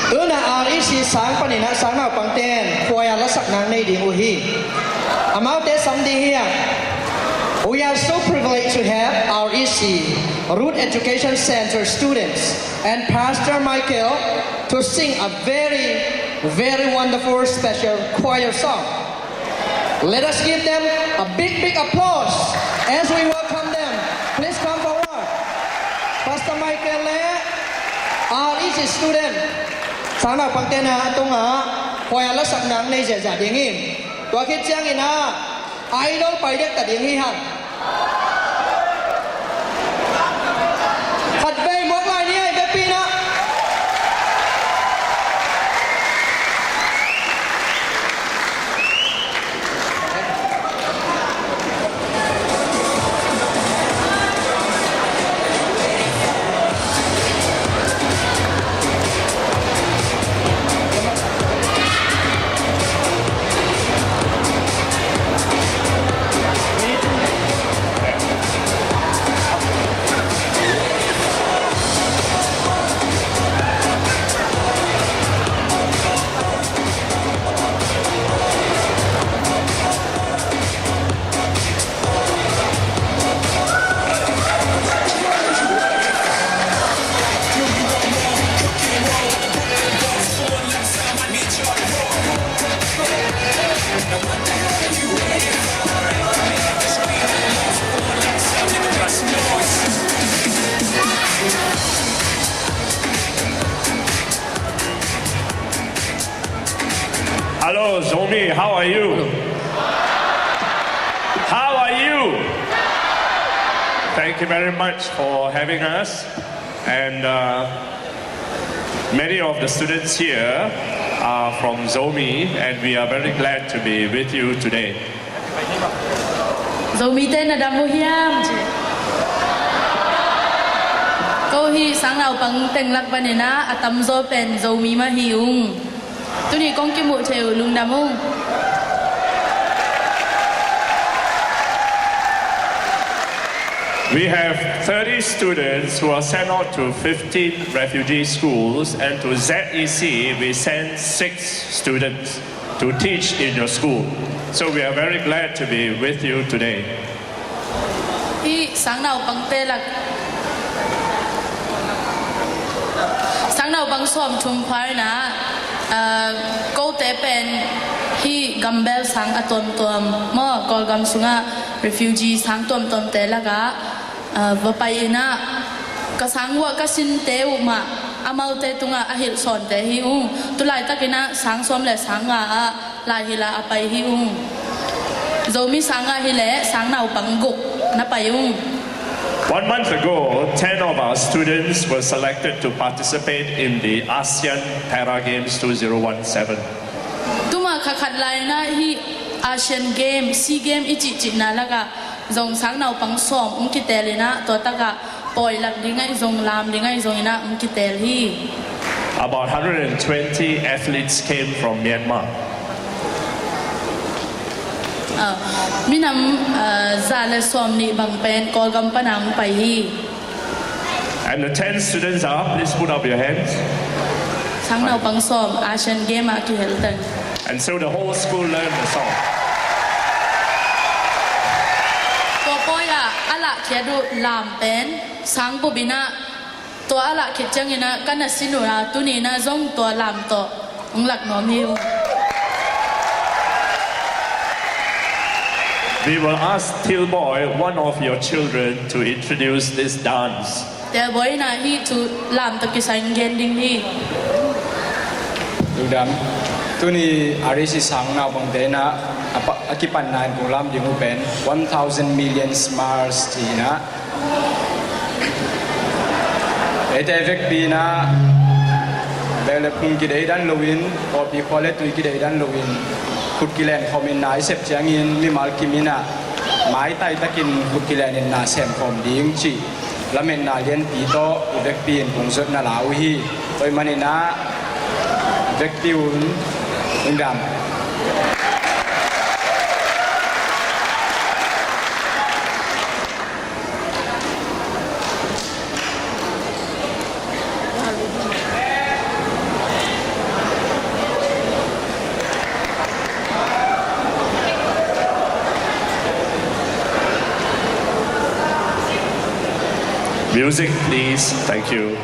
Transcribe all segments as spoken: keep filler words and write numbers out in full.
Tuna R E C sang panin ah sang naupangte'n choir lasak nang nei ding uh hi. Amaute sam ding hi a. We are so privileged to have R E C, Root Education Center students, and Pastor Michael to sing a very, very wonderful special choir song. Let us give them a big, big applause as we welcome them. Please come forward. Pastor Michael le R E C student sang naupangte'n a tungah choir lasak nang nei ziahziah ding hi. Tua khit ciangin ah Idol pai dek ta ding hi hang. Khatvei muak lai ni a, i biakpi-in ah. Hello, Zomi, how are you? How are you? Thank you very much for having us. And uh, many of the students here are from Zomi, and we are very glad to be with you today. Zomite na dam uh hiam? Ko hih sang naupang teng lak panin ah a tamzaw pen Zomi mah hi ung. Tuni kong kimuh thei uh lungdam ung. We have thirty students who are sent out to fifteen refugee schools, and to Z E C we send six students to teach in your school. So we are very glad to be with you today. Hih sang naupangte lak, sang naupang sawmthum pha in ah, ah, kote pen hih gambel sang a tuamtuam maw, Kawlgam sungah refugee sang tuamtuamte lakah, ah, va pai in ah, ka sang uah ka sinte uh mah amaute tungah a hilh sawnte hi ung. Tulaitak in ah sang sawm le sang nga ah lai hilh a pai hi ung. Zomi sang ah hi leh sang naupang guk na pai ung. One month ago, ten of our students were selected to participate in the ASEAN Para Games two zero one seven. Tuma kha khat lai in ah hih Asian Game, Sea Game i cihcihna lakah zong sang naupang sawm hong kitel in ah, tua takah pawi lak ding ahi zong, lam ding ahi zong in ah hong kitel hi. About hundred and twenty athletes came from Myanmar. Ah, minam, ah, za le sawm nih bang pen Kawlgam pana hong pai hi. And the ten students are, please put up your hands. Sang naupang sawm Asian Game ah kihel teng. And so the whole school learned the song. Tua pawi ah a lahkhiat uh lam pen sang bup in ah, tua a lahkhiat ciangin ah ka na sin uh a, tuni in ah zong tua lam tawh hong lak nuam hi uh. We will ask Tilboy, one of your children, to introduce this dance. Tilboy in ah hih thu lam tawh kisai hong gen ding hi. Lungdam. Tuni R E C sang naupangte in ah a pa-, a kipanna in kong lam ding uh pen One Thousand Million Smiles ci in ah, eite vekpi in ah bel le phung kideidan loin, pawlpi khua le tui kideidan loin, khut kilen khawmin na i sep ciangin mimal kim in ah maitai takin khut kilenin na sem khawm ding cih lametna lianpi tawh i vekpi in kong zot na la uh hi. Tua ahih manin ah vekpi un. Lungdam. Music, please. Thank you.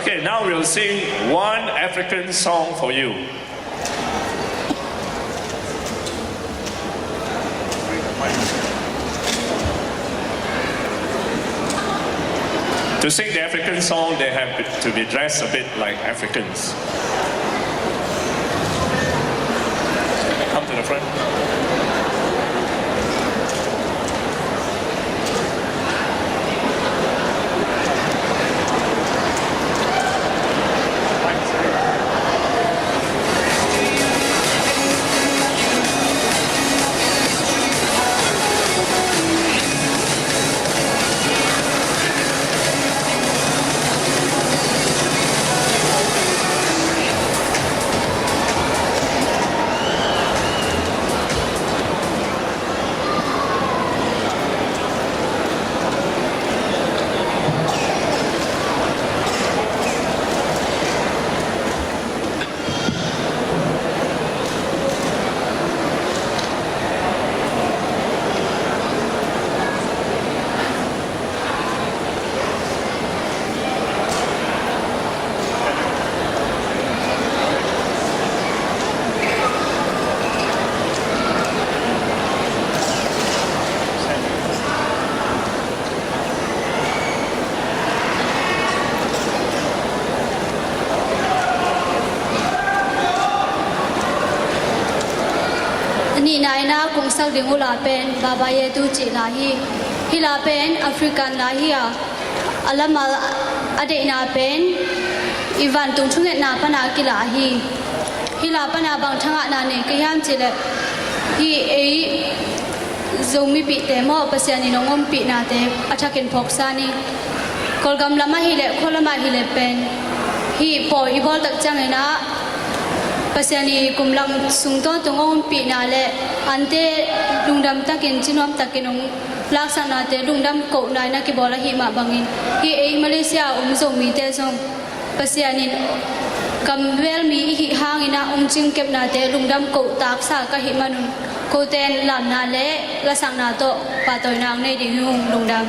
Okay, now we'll sing one African song for you. To sing the African song, they have to be dressed a bit like Africans. Come to the front. Nihna in a kong sak ding uh la pen Baba Yetu cih la hi. Hih la pen African la hi a, a lamal a deihna pen i vantung thungetna pana kila hi. Hih la pana bang thangahna nei ka hiam cihleh, hih ei Zomipihte maw, Pasian in hong ompihnate a thakin phawksa ni. Kawlgam lamah hileh, khua lamah hileh pen, hih pawi i bawl tak ciangin ah Pasian i kum lang sung tawntung hong ompihna le ante lungdam takin, cinuam takin hong laksaknate lungdam kohna in a kibawl ahih mah bangin, hih ei Malaysia a om Zomite zong Pasian in kamvel mi i hih hangin ah hong cingkepnate lungdam koh taksa ka hih manun, kote in lamna le lasakna tawh pahtawina hong nei ding hi ung. Lungdam.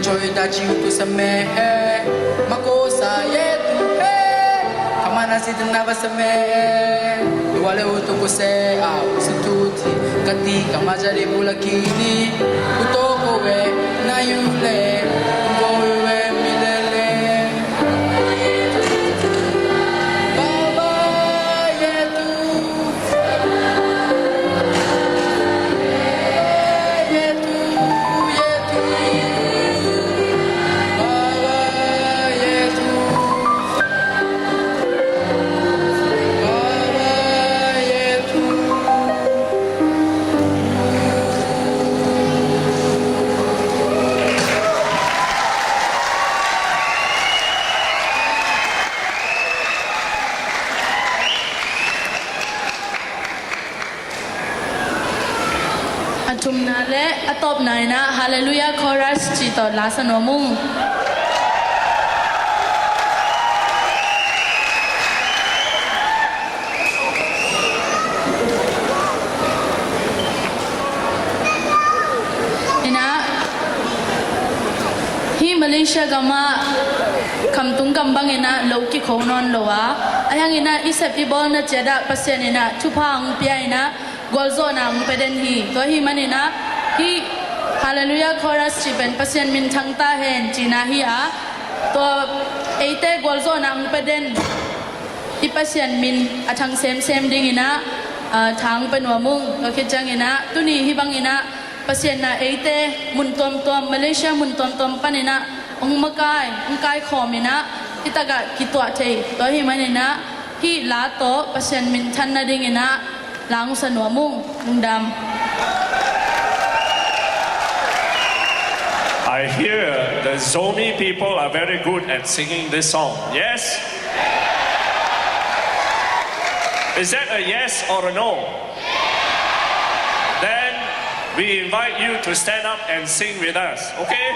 Choi ta chiu tu sa me he, mako sa ye tu he, kamana si tu na ba sa me he, wale u tu ko se a u si tu ti, kati kama jari bula kini, u to ko we na yu le, ko we mi le le. Baba ye tu. A thumna le a tawpna in ah Hallelujah Chorus cih tawh la sa nuam ung. In ah, hih Malaysia gam ah khamtung gam bang in ah lo kikho nawn lo a, ahi hangin ah i sep i bawlna ciat ah Pasian in ah thupha hong pia in ah gualzawhna hong pia den hi. Tua ahih manin ah hih Hallelujah Chorus cih pen Pasian min thang ta hen cihna hi a, tua eite gualzawhna hong pia den i Pasian min a thang semsem dingin ah, ah, tha hong pia nuam ung. Tua khit ciangin ah tuni hih bangin ah Pasian in ah eite mun tuamtuam, Malaysia mun tuamtuam panin ah hong makai, hong kaikhawm in ah hih takah kituah thei. Tua ahih manin ah hih la tawh Pasian min than nadingin ah la hong sa nuam ung. Lungdam. I hear the Zomi people are very good at singing this song. Yes? Is that a yes or a no? Then we invite you to stand up and sing with us, okay?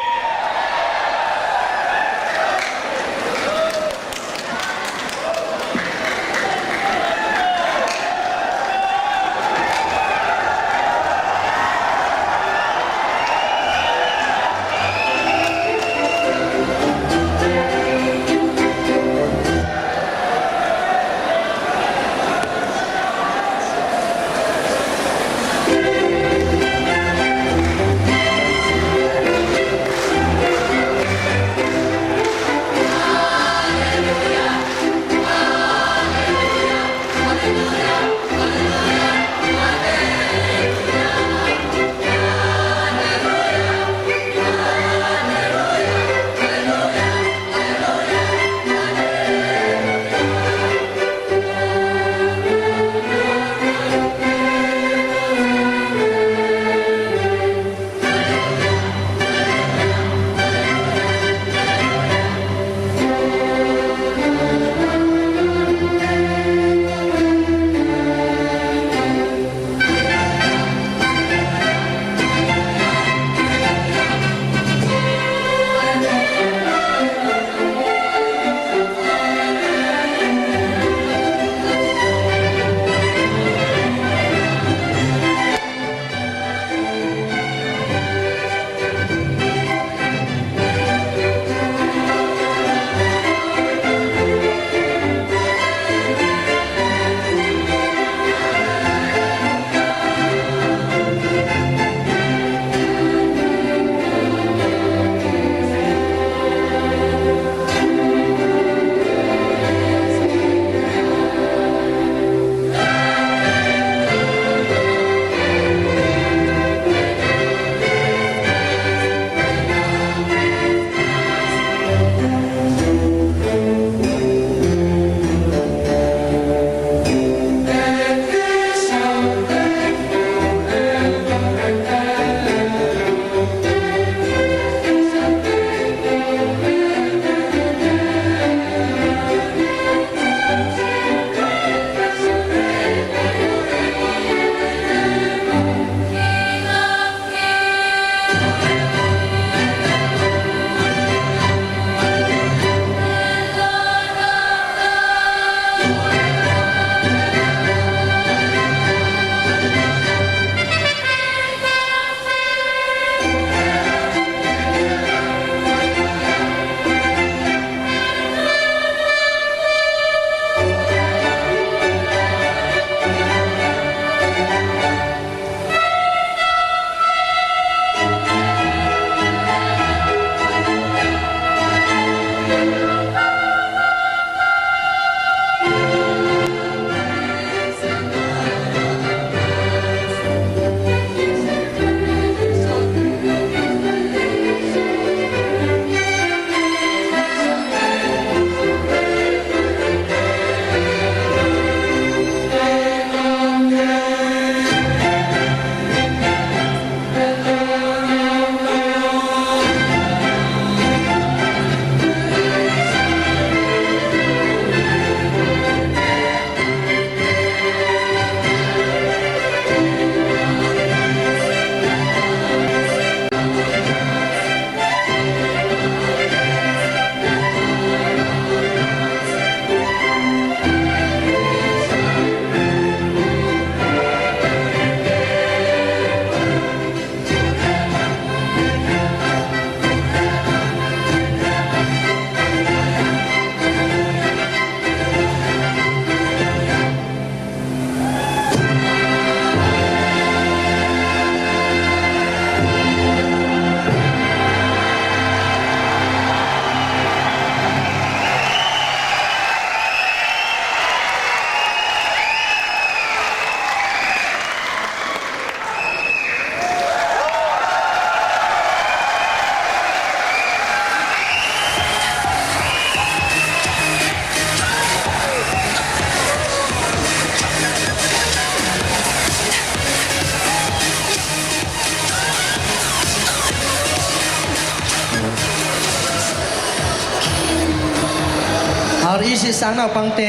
R E C sang naupangte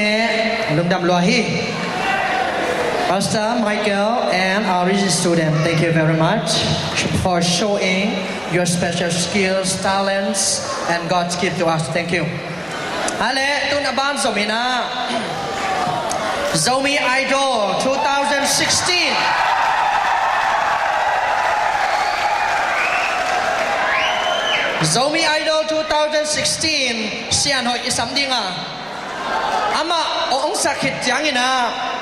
lungdam lua hi. Pastor Michael and R E C student, thank you very much for showing your special skills, talents, and God's gift to us. Thank you. Ale, tun a ban Zomi na, Zomi Idol two thousand sixteen. Zomi Idol two thousand sixteen sianhoih i sam ding a, amah a hong sak khit ciangin ah,